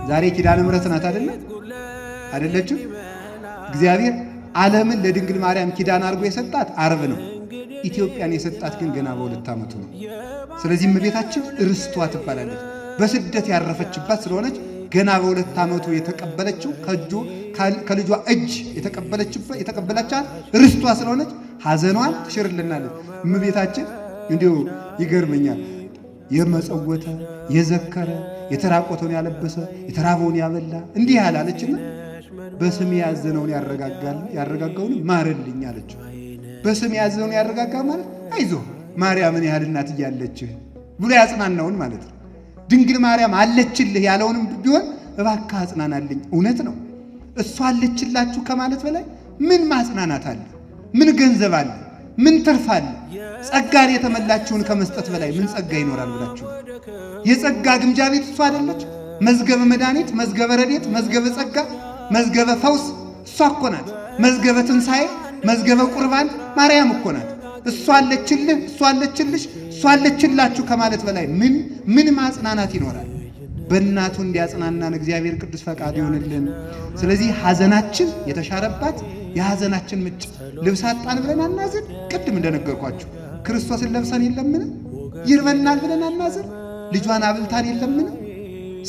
ዛሬ ኪዳነ ምሕረት ናት አይደለ? አይደለችም? እግዚአብሔር ዓለምን ለድንግል ማርያም ኪዳን አድርጎ የሰጣት ዓርብ ነው። ኢትዮጵያን የሰጣት ግን ገና በ2 ዓመቱ ነው። ስለዚህ እመቤታችን ርስቷ ትባላለች። በስደት ያረፈችባት ስለሆነች ገና በ2 ዓመቱ የተቀበለችው ከልጇ እጅ የተቀበለቻት ርስቷ ስለሆነች ሐዘኗን ትሽርልናለች። እመቤታችን እንዲሁ ይገርመኛል። የመጸወተ የዘከረ የተራቆተውን ያለበሰ የተራበውን ያበላ እንዲህ ያላለችና በስሜ ያዘነውን ያረጋጋል ያረጋጋውን ማርልኝ አለችው። በስሜ ያዘነውን ያረጋጋ ማለት አይዞህ ማርያምን ያህል እናት እያለችህ ብሎ ያጽናናውን ማለት ነው። ድንግል ማርያም አለችልህ ያለውንም ቢሆን እባክህ አጽናናልኝ። እውነት ነው። እሷ አለችላችሁ ከማለት በላይ ምን ማጽናናት አለ? ምን ገንዘብ አለ? ምን ትርፍ አለ? ጸጋን የተመላችሁን ከመስጠት በላይ ምን ጸጋ ይኖራል ብላችሁ? የጸጋ ግምጃ ቤት እሷ አይደለች? መዝገበ መድኃኒት፣ መዝገበ ረድኤት፣ መዝገበ ጸጋ፣ መዝገበ ፈውስ እሷ እኮ ናት። መዝገበ ትንሣኤ፣ መዝገበ ቁርባን ማርያም እኮ ናት። እሷ አለችልህ፣ እሷ አለችልሽ፣ እሷ አለችላችሁ ከማለት በላይ ምን ምን ማጽናናት ይኖራል? በእናቱ እንዲያጽናናን እግዚአብሔር ቅዱስ ፈቃድ ይሆንልን። ስለዚህ ሐዘናችን የተሻረባት የሐዘናችን ምንጭ ልብስ አጣን ብለን አናዝን። ቅድም እንደነገርኳችሁ ክርስቶስን ለብሰን የለምን? ይርበናል ብለን አናዝን። ልጇን አብልታን የለምን?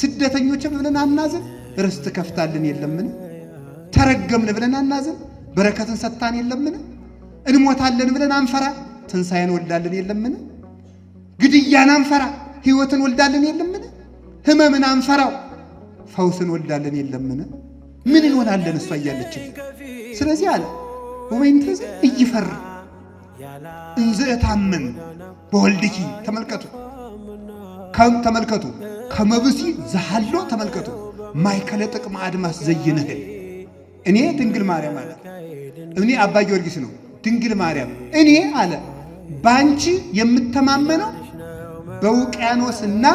ስደተኞችን ብለን አናዝን። ርስት ከፍታልን የለምን? ተረገምን ብለን አናዝን። በረከትን ሰጥታን የለምን? እንሞታለን ብለን አንፈራ። ትንሣኤን ወልዳልን የለምን? ግድያን አንፈራ። ሕይወትን ወልዳልን የለምን? ህመምን አንፈራው። ፈውስን ወልዳልን የለምን? ምን እንሆናለን እሷ እያለችን? ስለዚህ አለ ወበይንተዝ እይፈር እንዘ እታመን በወልድኪ። ተመልከቱ ተመልከቱ ከመብሲ ዘሃሎ ተመልከቱ ማይከለ ጥቅመ አድማስ ዘይንህል። እኔ ድንግል ማርያም አለ። እኔ አባ ጊዮርጊስ ነው ድንግል ማርያም እኔ አለ ባንቺ የምተማመነው በውቅያኖስና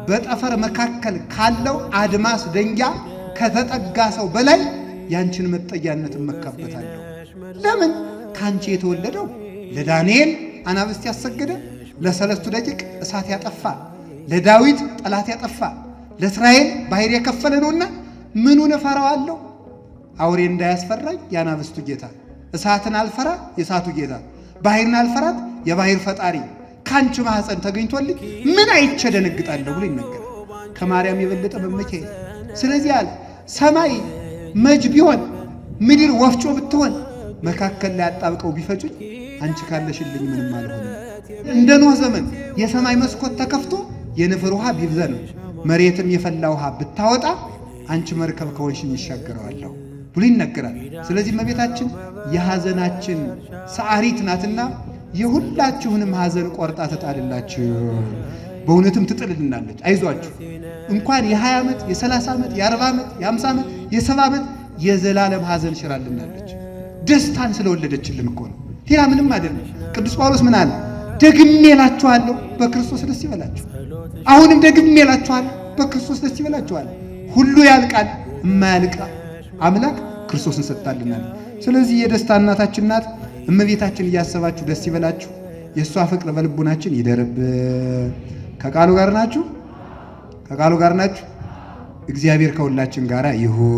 በጠፈር መካከል ካለው አድማስ ደንጊያ ከተጠጋ ሰው በላይ ያንቺን መጠጊያነት እመካበታለሁ። ለምን? ካንቺ የተወለደው ለዳንኤል አናብስት ያሰገደ፣ ለሰለስቱ ደቂቅ እሳት ያጠፋ፣ ለዳዊት ጠላት ያጠፋ፣ ለእስራኤል ባህር የከፈለ ነውና ምኑን እፈራዋለሁ? አውሬ እንዳያስፈራኝ የአናብስቱ ጌታ፣ እሳትን አልፈራ የእሳቱ ጌታ፣ ባህርን አልፈራት የባህር ፈጣሪ ካንቺ ማህፀን ተገኝቶልኝ ምን አይቼ ደነግጣለሁ ብሎ ይነገራል። ከማርያም የበለጠ መመኪያ። ስለዚህ አለ ሰማይ መጅ ቢሆን ምድር ወፍጮ ብትሆን መካከል ላይ አጣብቀው ቢፈጩኝ አንቺ ካለሽልኝ ምንም አልሆንም። እንደ ኖህ ዘመን የሰማይ መስኮት ተከፍቶ የንፍር ውሃ ቢዘንም መሬትም የፈላ ውሃ ብታወጣ አንቺ መርከብ ከሆንሽኝ ይሻገረዋለሁ ብሎ ይነገራል። ስለዚህ እመቤታችን የሐዘናችን ሰዓሪት ናትና የሁላችሁንም ሐዘን ቆርጣ ትጣልላችሁ። በእውነትም ትጥልልናለች። አይዟችሁ እንኳን የ20 ዓመት የ30 ዓመት የ40 ዓመት የ50 ዓመት የ70 ዓመት የዘላለም ሐዘን ሽራልናለች። ደስታን ስለወለደችልን እኮ ነው። ሌላ ምንም አይደለም። ቅዱስ ጳውሎስ ምን አለ? ደግሜ እላችኋለሁ በክርስቶስ ደስ ይበላችሁ። አሁንም ደግሜ እላችኋለሁ በክርስቶስ ደስ ይበላችኋል። ሁሉ ያልቃል፣ የማያልቅ አምላክ ክርስቶስን ሰጥታልናል። ስለዚህ የደስታ እናታችን ናት እመቤታችን። እያሰባችሁ ደስ ይበላችሁ። የእሷ ፍቅር በልቡናችን ይደርብ። ከቃሉ ጋር ናችሁ? ከቃሉ ጋር ናችሁ? እግዚአብሔር ከሁላችን ጋር ይሁን።